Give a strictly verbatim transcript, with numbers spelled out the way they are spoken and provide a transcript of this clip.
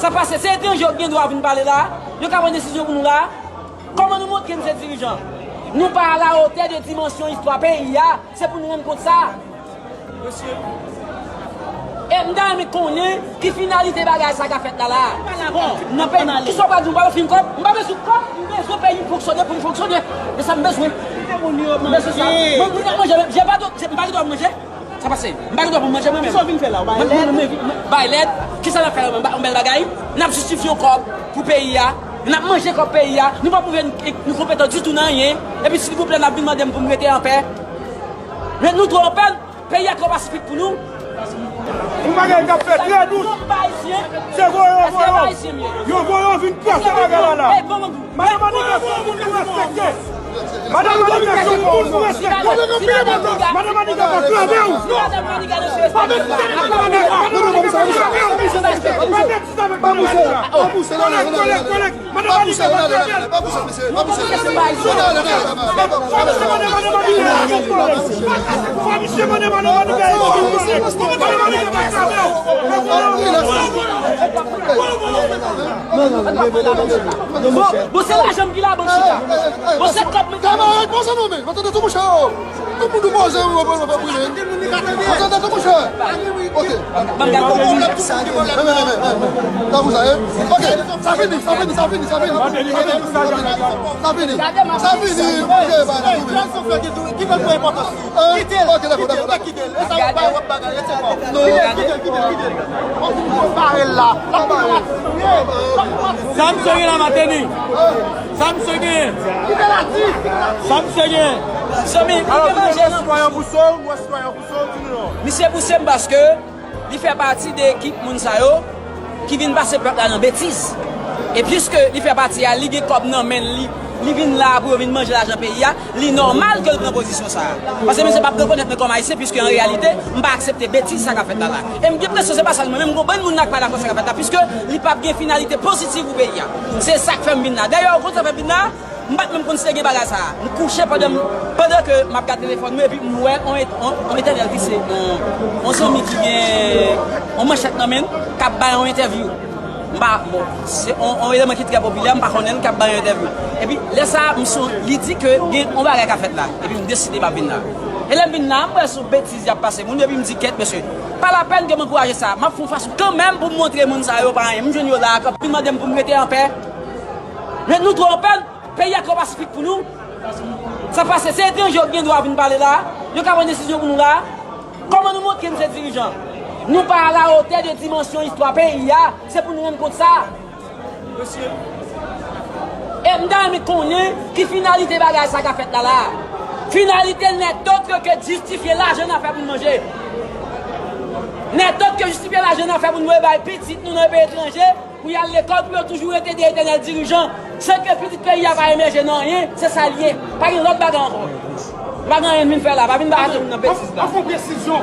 Sa pase, se etranje yo ki gen dwa vin pale la, yo ka pran desizyon pou nou la. Kòman nou montre nou se dirijan? Nou pa alawotè de dimansyon istwa peyi a, se pou nou rann kont sa. E m ta renmen konnen ki finalite bagay sa ka fèt la la. Nan peyi, kisa w pral di, m pa fin kòb, m pa bezwen kòb, m bezwen peyi m fonksyone pou m fonksyone. E sa m bezwen. M bezwen sa. Mwen, mwen ap manje, m pa gen dwa manje. Sa pase? M pa gen dwa pou manje mwen menm. Kisa w vin fè la? Ou bay lèd? Bay lèd? Kisa n ap fè la? Yon bèl bagay? N ap jistifye yon kòb pou peyi a. N ap manje kòb peyi a. Nou pa pwouve n, nou konpetan ditou nan anyen. Epi silvouplè n ap vin mande m pou m rete anpè. Men nou twò anpè. Peyi a twò pasifik pou nou. Yon bagay k ap fè trè dous. Se voye yo voye yo. Yo voye yo vin pase bagay la la. Madan Manika se yon moun nou respekte. Madan Manika se yon moun nou respekte. Madan Manika pa klame w. Pa mete tèt avèk Madan Manika. Pa mete tèt avèk Madan Manika. Kolèg, kolèg, kolèg. Madan Manika pa klame w. Pa pouse, mesye. Pa pouse, mesye. Madan Manika pa klame w. Pa pouse, Madan Manika. Pa pouse, Madan Manika. Madan Manika pa klame w. Bon, bon, se lajan m ki la bank chita. Bon, se kòb mwen. Kamarad, bon, sa nou men. Mwen tande tou, monchè. Tout moun nou poze, mwen, mwen, mwen, mwen, mwen. Mwen tande tou, monchè. Ok. Ban m gade. Men, men, men, men, men. Sa pou sa, eh? Ok. Sa fini, sa fini, sa fini, sa fini. Sa fini. Sa fini. Ok, bye, bye. Ki fè pou enpòtans li? Kite l. Ok, dakò, dakò, dakò. Kite l. E sa w ap bay w ap bagay, e se kò w. Kite l, kite l, kite l, kite l. Fòk nou bare l la. L ap vin matouye. L ap vin matouye. Sa misye gen la, Mateni? Sa misye gen? Kite l ati, kite l ati. Sa misye gen? Zanmi, alò, nou gen manje nan bouch nou. Sitwayen Bousso, nou wè sitwayen Bousso, di nou non. Misye bouse m paske li fè pati de ekip moun sa yo ki vin pase pèp la nan betiz. E piske li fè pati a, li gen kòb nan men l, li, li vin la pou yo vin manje lajan peyi a, li nòmal ke l pran pozisyon sa a. Paske misye p ap rekonèt mwen kòm ayisyen, piske an reyalite, m pa aksepte betiz sa k ap fèt la la. E m gen enpresyon se pa sèl mwen menm, m gen yon bann moun la k pa dakò sa k ap fèt la, piske li p ap gen finalite pozitiv pou peyi a. Se sa k fè m vin la. Dayè, ou konn sa fè m vin la? M pa t menm konn si te gen bagay sa a. M kouche pandan m, pandan ke m ap gade telefòn mwen, epi m wè on, on, on etènèl ki se on, on zanmi ki gen on manchèt nan men l, k ap bay on entèvyou. M pa, bon, se on, on eleman ki trè popilè, m pa konnen l, k ap bay on entèvyou. Epi, lè sa a, m son, li di ke gen on bagay k ap fèt la. Epi m deside m ap vin la. E lè m vin la, m wè se on betiz y ap pase moun yo, epi m di, kèt, mesye, pa lapèn ke m ankouraje sa. M ap fè yon fason kanmenm pou m montre moun sa yo pa anyen. M jwenn yo la, k ap vin mande m pou m rete anpè. Men nou twò anpè. Peyi a twò pasifik pou nou. Sa pase, se etranje yo ki gen dwa vin pale la, yo ka pran desizyon pou nou la. Kòman nou montre nou se dirijan? Nou pa alawotè de dimansyon istwa peyi a, se pou nou rann kont sa. E m ta renmen konnen ki finalite bagay sa ka fèt la la. Finalite nèt dòt ke jistifye lajan n ap fè pou n manje. Nèt dòt ke jistifye lajan n ap fè pou n voye bay pitit nou nan peyi etranje, pou y al lekòl, pou yo toujou rete de etènèl dirijan, san ke pitit peyi a pa emèje nan anyen, se sa l ye. Pa gen lòt bagay ankò. Pa gen anyen n vin fè la, pa vin ba moun nan betiz la. An fon presizyon,